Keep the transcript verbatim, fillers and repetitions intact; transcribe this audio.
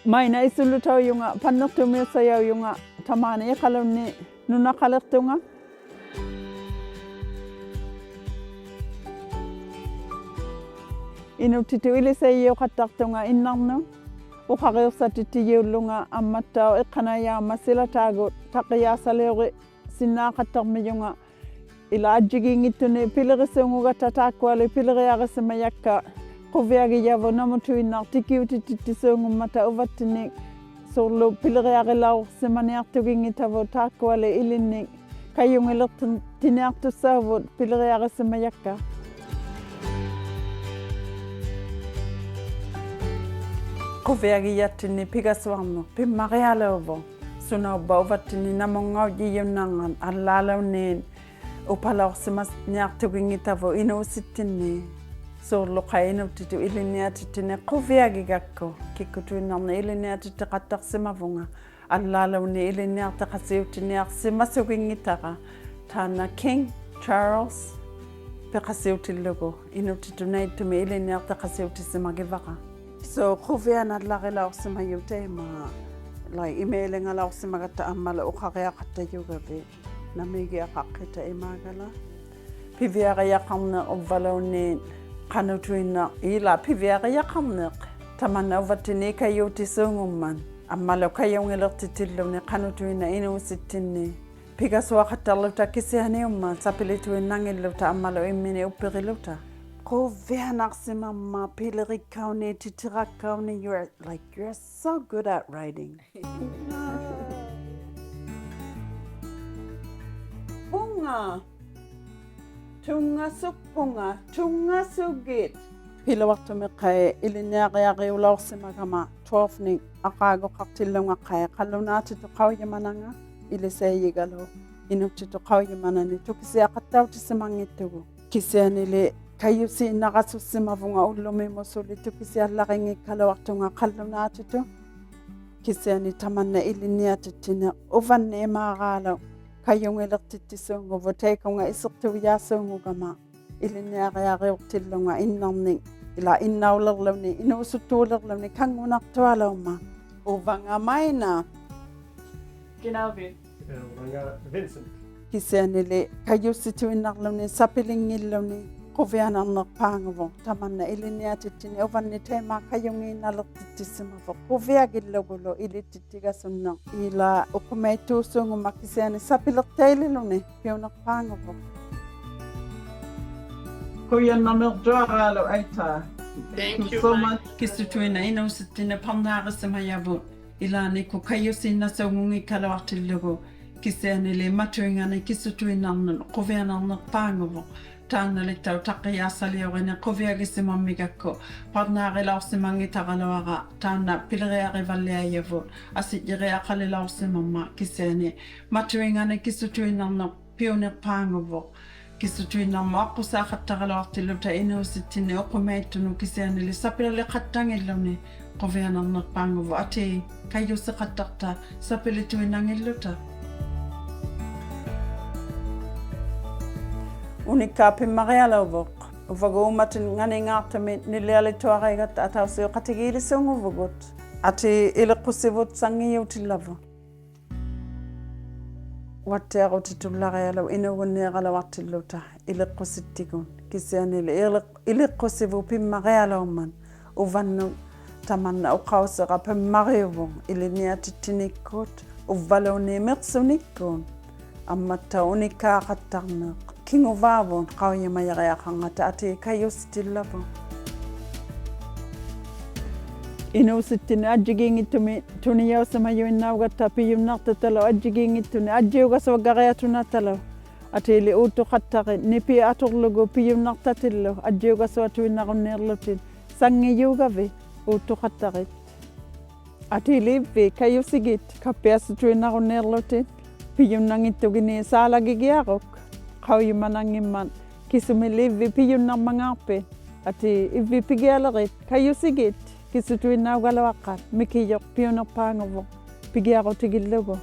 Maina isulutaujunga, panniqtumiusajaujunga, tamaani Iqalunni nunaqaliqtunga. Inuktitut ilisajiuqattaqtunga innarnut, uqariuqsatittijiullunga ammattauq iqqanaijauma silataagut taqqijaasaliurisinnaaqattarmijunga, ilaa ajjigiinngittunik pilirisuungugatta taapkuali piliriarisimajakka, quviagijavut namutuinnaq tikiutitittisuungummata uvattinnik, suurlu piliriarilauqsimaniaqtuginngitavut taapkuali ilinnik, kajungiliqtiniaqtussauvut piliriarisimajakka. Quviagijattinni pigasuarniq pimmarialauvuq, sunauvva uvattinnik namunngaujjijunarngat allaalaunnit upalauqsimaniaqtuginngitavut inuusittinni, suurlu qai inuktitut ilinniatittinni quviagigakku, kikkutuinnarnik ilinniatittiqattaqsimavunga, allaalaunnit ilinniaqtiqasiutiniaqsimasuginngitara, taanna King Charles piqasiutillugu, inuktitut naittumik ilinniaqtiqasiutisimagivara. So, quvianallarilauqsimajuq taima, like, imiilingalauqsimagatta ammalu uqariaqattajugavit, namigiaqaqqitta imaagala. Piviarijaqarniq uvvaluunniit qanutuinnaq, ilaa piviarijaqarniq tamanna uvattinnik ikajuutisuungummat, ammalu kajungiliqtittilluunniit qanutuinnaq inuusittinni. Pigasuaqattarluta kisianiummat sapilituinnanngilluta ammalu imminik uppiriluta. Quvianaqsimammat pilirikkaunit, titirakkaunit, you're like, you're so good at writing. Punga. Tungasukpunga, tungasugit. Piluaqtumik qai ilinniariariulauqsimagama twelve-nik aqaaguqaqtillunga qai qallunaatitut qaujimananga ilisajijigalu inuktitut qaujimanani tukisiaqattautisimanngittugu. Kisianili kajusiinnarasussimavunga ullumimut suli tukisiallarinngikkaluaqtunga qallunaatitut. Kisiani tamanna ilinniatittiniq uvannik imaaraaluk kajungiliqtittisuunguvut taikunga isiqtuujaasuungugama ilinniariariuqtillunga innarnik, ilaa innaulirluni, inuusuttuulirluni kanngunaqtualaummat. Uvanga Maina. Kinauvit? Uvanga Vincent. Kisianili kajusituinnarluni sapilinngilluni quvianarniq paanguvuq, tamanna ilinniatittiniq uvannik taima kajungiinnaliqtittisimavut quviagillugulu ilitittigasunniq, ilaa uqumaittuusuungummat kisiani sapiliqtaililuni piuniq paanguvuq. Qujannamiqtuaraaluk Aita. Thank you so much. Kisutuinnaq inuusittinni parnaarisimajavut, ilaanikkut kajusiinnasuungunngikkaluaqtillugu, kisianili matuinganik kisutuinnarnut quvianarniq paanguvuq, taannaliktauq taqqijaasaliurini quviagisimammigakku parnaarilauqsimanngitaraluara, taanna piliriarivalliajavut asijjiriaqalilauqsimammat, kisiani matuinganik kisutuinnarnut piuniq paanguvuq. Kisutuinnarmut aqqusaaqattaraluaqtilluta inuusittinni uqumaittunut kisianili sapiliqattanngilluni quvianarniq paanguvuq. Atii, kajusiqattaqta sapilituinnanngilluta. Unikkaat pimmarialauvuq. Uvagut uumatinganingaaqtumit nilialituaraigatta atausiuqatigiilisuunguvugut. Atii, iliqqusivut sanngijuutilavut. Uvattiarutitullarialuk inuugunniiraluaqtilluta iliqqusittigut, kisianili iliq-, iliqqusivut pimmarialaummat uvannut tamanna uqausira pimmariuvuq ilinniatittinikkut uvvaluunniit miqsunikkut. Ammattauq unikkaaqattarniq kinguvaavut qaujimajariaqarngata atii kajusitilavut. Inuusittinni ajjigiinngittumik tunijausimajuinnaugatta pijunnaqtatalu ajjigiinngittunik ajjiugasuaggariatunatalu. Atiili uuttuqattarit nipi aturlugu pijunnaqtatillu ajjiugasuatuinnarunniirlutit sanngijuugavit uuttuqattarit. Atiili ivvit kajusigit kappiasituinnarunniirlutit pijunnanngittuginit saalagigiaruk qaujimananngimmat kisumili ivvit pijunnarmangaaqpit. Atii ivvit pigialirit kajusigit kisutuinnaugaluaqpat mikijuq piuniq paanguvuq pigiarutigillugu.